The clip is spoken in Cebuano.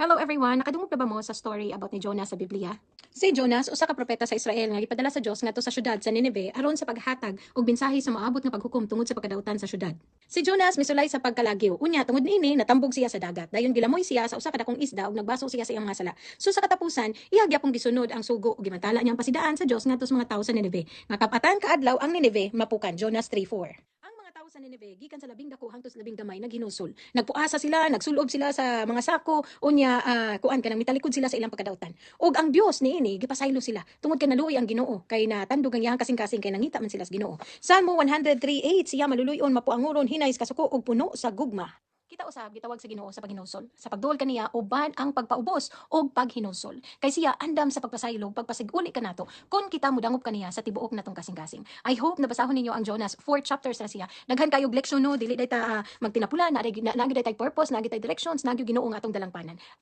Hello everyone, nakadungog na ba mo sa story about ni Jonah sa Biblia? Si Jonas, usa ka propeta sa Israel nga gipadala sa Dios ngadto sa syudad sa Nineveh aron sa paghatag og mensahe sa moabot nga paghukom tungod sa pagkadautan sa syudad. Si Jonas misulay sa pagkalagyo. Unya, tungod niini natambog siya sa dagat. Dayon gilamoy siya sa usa ka dakong isda ug nagbaso siya sa iyang mga sala. So sa katapusan, iya gyapong gisunod ang sugo ug gimantala niya ang pasidaan sa Dios ngadto sa mga tawo sa Nineveh. Nga kap-atan ka adlaw ang Nineveh mapukan. Jonas 3:4. Ang mga tawo sa Nineveh gikan sa labing dako hangtod sa labing gamay naghinulsol. Nagpuasa sila, nagsulob sila sa mga sako, unya kuan kanang mitalikod sila sa ilang pagkadautan. Ug ang Dios niini gipasaylo sila tungod kay naluoy ang Ginoo, kay natandog ang iyang kasing-kasing kay nangita man sila sa Ginoo. Salmo 103:8, siya maluluyon, mapuanguron, hinay sa kasuko ug puno sa gugma. Kita usab gitawag sa Ginoo sa paghinulsol. Sa pagduol kaniya uban ang pagpaubos og paghinulsol. Kay siya andam sa pagpasaylo, pagpasig-uli kanato kung kita modangop kaniya sa tibuok natong kasing-kasing. I hope nabasahon ninyo ang Jonas, four chapters na siya. Daghan kayo leksyon, no, dili day ta magtinapula, na naa tay purpose, naa tay directions, naa Ginoo nga atong dalangpanan.